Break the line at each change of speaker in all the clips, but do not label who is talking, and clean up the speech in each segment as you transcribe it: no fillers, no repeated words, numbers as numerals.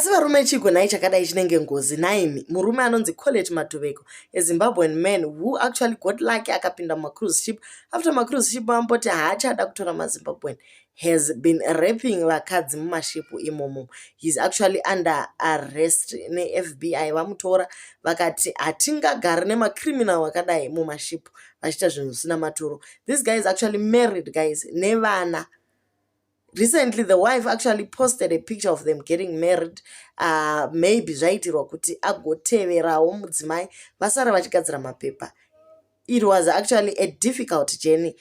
Asi varume, chiiko nhai chakadai chinenge ngozi nhaimi? Murume anonzi Collet Madhuveko, a Zimbabwean man who actually got lucky, akapinda mumacruise ship after macruise ship amboti haachada kutora maZimbabwean, has been raping vakadzi mumashipu imomo. He's actually under arrest neFBI. Vamutora vakati hatingagari nemacriminal akadai mumashipu vachiita zvinhu zvisina maturo. This guy is actually married, guys, nevana. Recently the wife actually posted a picture of them getting married. Maybe zvaitirwa kuti agoteverawo mudzimai, vasara vachigadzira mapepa. It was actually a difficult journey.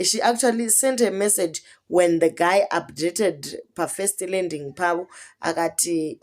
She actually sent a message when the guy updated pafirst landing pavo, akati,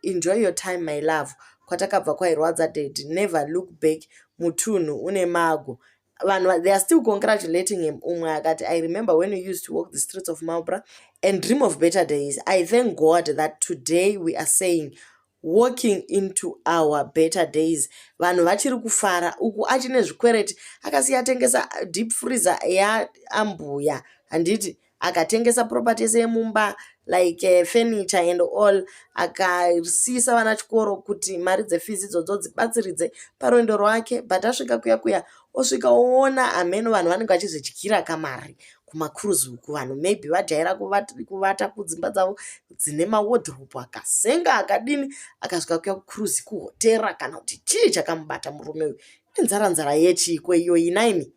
"Enjoy your time, my love. Kwatakabva kwairwadza, daddy. Never look back. Mutunhu une mago." Vanhu, they are still congratulating him. Umwe akati, "I remember when we used to walk the streets of Marlborough and dream of better days. I thank God that today we are saying walking into our better days." Vanhu vachiri kufara uku achine zvikwereti. Akasiya atengesa deep freezer yaambuya, handiti? Akatengesa property yese yemumba, like furniture and all. Akasiyisa vana chikoro kuti mari dzefees idzodzo dzibatsiridze parwendo rwake. But asvika kuya kuya, osvika oona hameno vanhu vanenge vachizvidyira kamari kumacruise uku. Vanhu maybe vajaira kuvata kudzimba dzavo dzine mawardrobe akasenga akadini. Akasvika kuya kucruise, kuhotera kana kuti chii chakamubata murume uyu? Inzara nzara yechiko iyoyi naimi?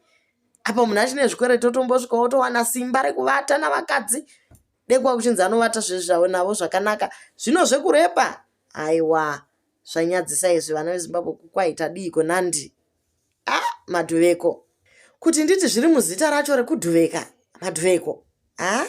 Apa munhu achine zvikwereti, otombosvika otowana simba rekuvata navakadzi. Dekwa kuchinzi anovata zvezvavo navo zvakanaka. Zvino zvekurepa, aiwa, zvanyadzisa izvi. Vana veZimbabwe, kukwaita diiko nandi? A, Madhuveko, kuti nditi zviri muzita racho rekudhuveka, Madhuveko. A.